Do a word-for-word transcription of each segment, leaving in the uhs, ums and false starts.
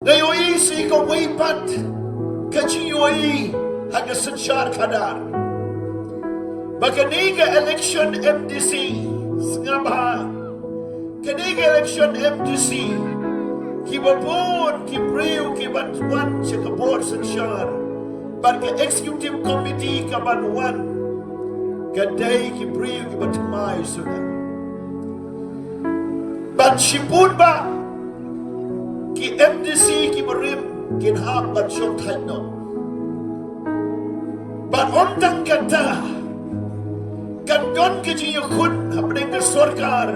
Nga ïohi shi kawei pat ka jingïohi ha ka synshar khadar, ba kane ka election M D C, sngap bha, kane ka election M D C, kiba bun ki briew kiban wan sha ka bor synshar bad ka executive committee kaban wan, ka dei ki briew kiba thymmai suda. Bad shibun bah ki M D C kiba rim kin hap ban shong thait noh. Bad ym tang kata, kan don ka jingïakhun hapdeng ka sorkar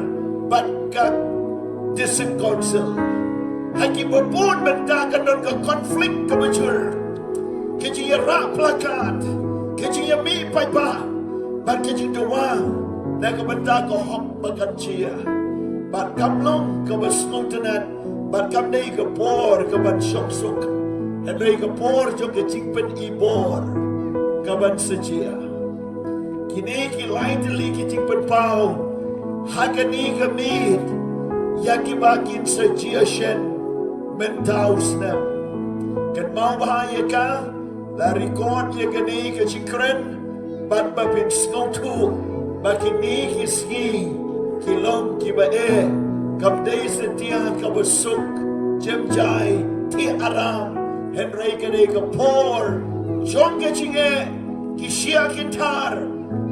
bad ka District Council. Ha kiba bun bynta kan don ka conflict kaba jur, ka jingïarah plakat, ka jingïamih paidbah, bad ka jingdawa na ka bynta ka hok ba kan jia. Bad kam long kaba sngewtynnat, bad kam dei ka por kaban shong suk, hynrei ka por jong ka jingpyni bor kaban sa jia. Kine ki lai tylli ki jingpynpaw ha kane ka miet ïa kiba kin sa jia shen mynta u snem. Kynmaw bha ïa ka, la record ïa kane ka jingkren, bad ba phin sngewthuh ba kine ki sngi ki long kiba eh, kam dei satia kaba suk, jem jai, thih aram, hynrei ka dei ka por jong ka jingeh, ki shia ki thar,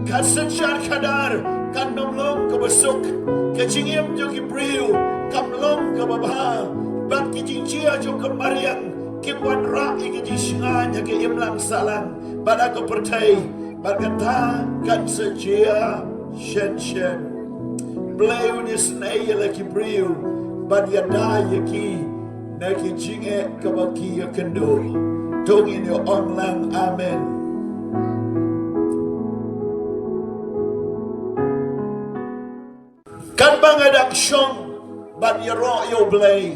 ka synshar khadar kan ym long kaba suk, ka jingim jong ki briew kam long kaba bha, bad ki jingjia jong ka mariang kim wanrah ïa ka jingshngaiñ ha ka imlang sahlang bad ha ka pyrthei, bad kata kan sa jia shen shen. Blei un isynei ïa la ki briew bad ïada ïa ki na ki jingeh kaba ki ïakynduh. To ngin ïa ong lang amen. Katba nga dang shong bad ïaroh ïa U Blei,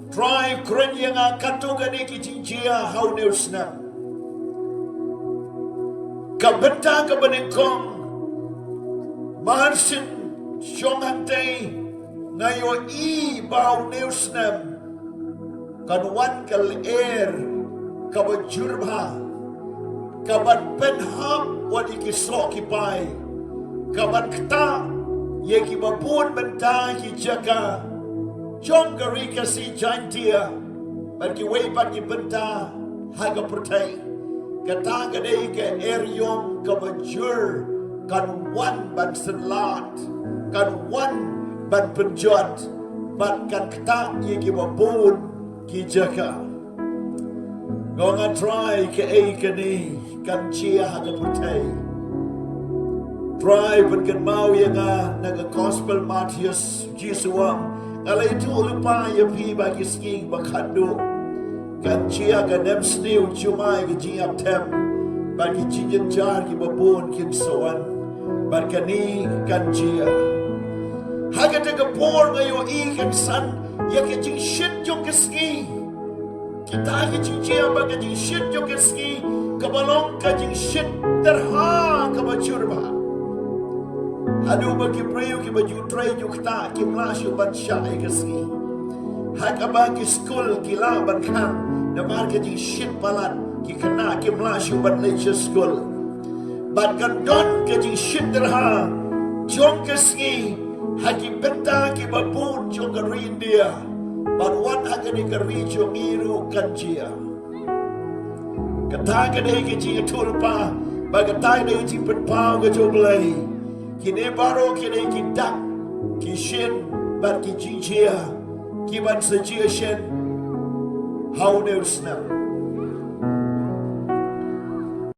Trai kren ïa nga katto katne ki jingjia ha une u snem. Ka bynta kaba nyngkong, marsien shong hangtei nga ïohi ba une u snem kan wan ka lyer kaba jur bha, kaban pynhap wat ïa ki soh ki pai, kaban ktah ïa kiba bun bynta ki jaka jong ka Ri Khasi Jaiñtia bad kiwei pat ki bynta ha ka pyrthei. Kata ka dei ka eriong kaba jur, kan wan ban synlad, kan wan ban pynjot bad kan ktah ïa kiba bun ki jaka. Nga ong, Trai, kaei kane kan jia ha ka pyrthei? Trai pynkynmaw ïa nga na ka Gospel Mathaios, Jisu u ong, nga la ïathuh lypa ïa phi ba ki sngi ba khadduh kan jia ka nemsniew jumai, ka jingïap them bad ki jingjynjar kiba bun kin sa wan, bad kane kan jia. Ha kata ka por nga ïohi kan san ïa ka jingshit jong ka sngi. Kita ki jingjia ba ka jingshit jong ka sngi kaba long ka jingshit tyrha kaba jur bha. Haduh ba ki briew kiba ju trei ju ktah kim lah shuh ban shah ïa ka sngi. Ha kaba ki skul ki lah ban khang namar ka jingshit palat, ki khynnah kim lah shuh ban leit sha skul. Bad kan don ka jingshit tyrha jong ka sngi ha ki bynta kiba bun jong ka ri India, bad wat ha kane ka ri jong ngi ruh kan jia. Kata ka dei ka jingïathuhlypa, bad kata ka dei ka jingpynpaw ka jong U Blei. Kine baroh ki dei ki dak, ki shin bad ki jingjia kiban sa jia shen ha une u snem.